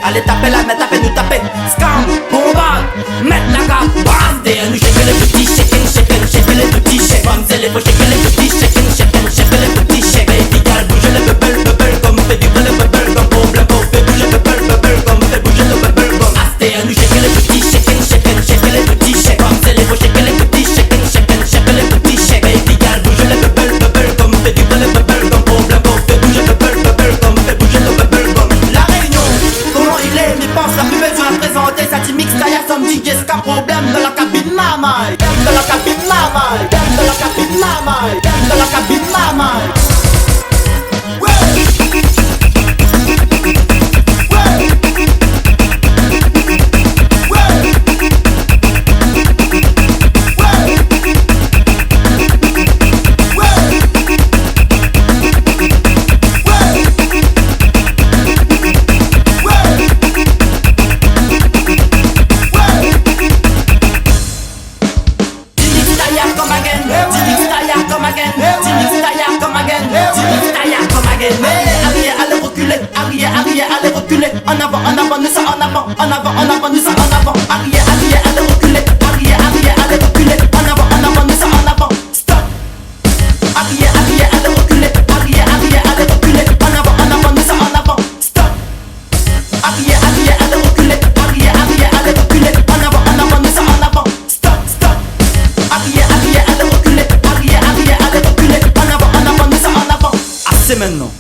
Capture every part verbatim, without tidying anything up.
Alé tapé la min, tapé nou tapé. Scam, bonbard, mèt la gab, bam. Dèyèr nou shake le booty, shake, shake, shake le booty, shake. Mamzèl, i fo shake le booty, shake, shake, shake le booty, shake. Baby girl, bouz le bubble, bubble gum, fé vibr le bubble gum. Problèm pa, fé bouz le bubble, bubble gum, fé bouz le bubble gum. Astèr nou shake le booty, shake, shake, shake le booty, shake. Mamzèl, i fo shake le booty, shake, shake, shake le booty, shake. Baby girl, bouz le bubble, bubble gum, fé vibr le bubble gum. Problèm pa, fé bouz le bubble, bubble gum, fé bouz le bubble gum. La Réunion, koman i lé, mi pans la pli bézoin prézanté sa. Ti mix tayar, samdi, yes, ka problèm dan la kabine, mamay. Problèm dan la kabine, mamay. Problèm dan la kabine, mamay. Problèm dan la kabine, mamay. Ouais. Ouais. Ouais. Di mix tayar, come again. Di mix tayar, come again. Di mix tayar, come again. Di mix tayar, come again. Hey, arièr, alé rokilé. Arièr, arièr, alé rokilé. An avan, an avan, nou sa an avan. An avan, an avan, nou sa an avan. Arièr, arièr, alé rokilé. Arièr, arièr, alé rokilé. An avan, an avan, nou sa an avan. Stop. Arièr, arièr, alé rokilé. Arièr, arièr, alé rokilé. An avan, an avan, nou sa an avan. Stop. Arièr, arièr, alé rokilé. Arièr, arièr, alé rokilé. An avan, an avan, nou sa an avan. Stop, stop. Arièr, arièr, alé rokilé. Arièr, arièr, alé rokilé. An avan, an avan, nou sa an avan. Asé mintnan.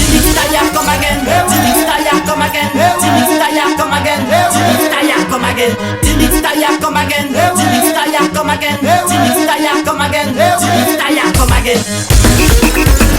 Di mix tayar, come again. Di mix tayar, come again. Di mix tayar, come again. Di mix tayar, come again. Di mix tayar, come again. Di mix tayar, come again. Di mix tayar, come again. Di mix tayar, come again.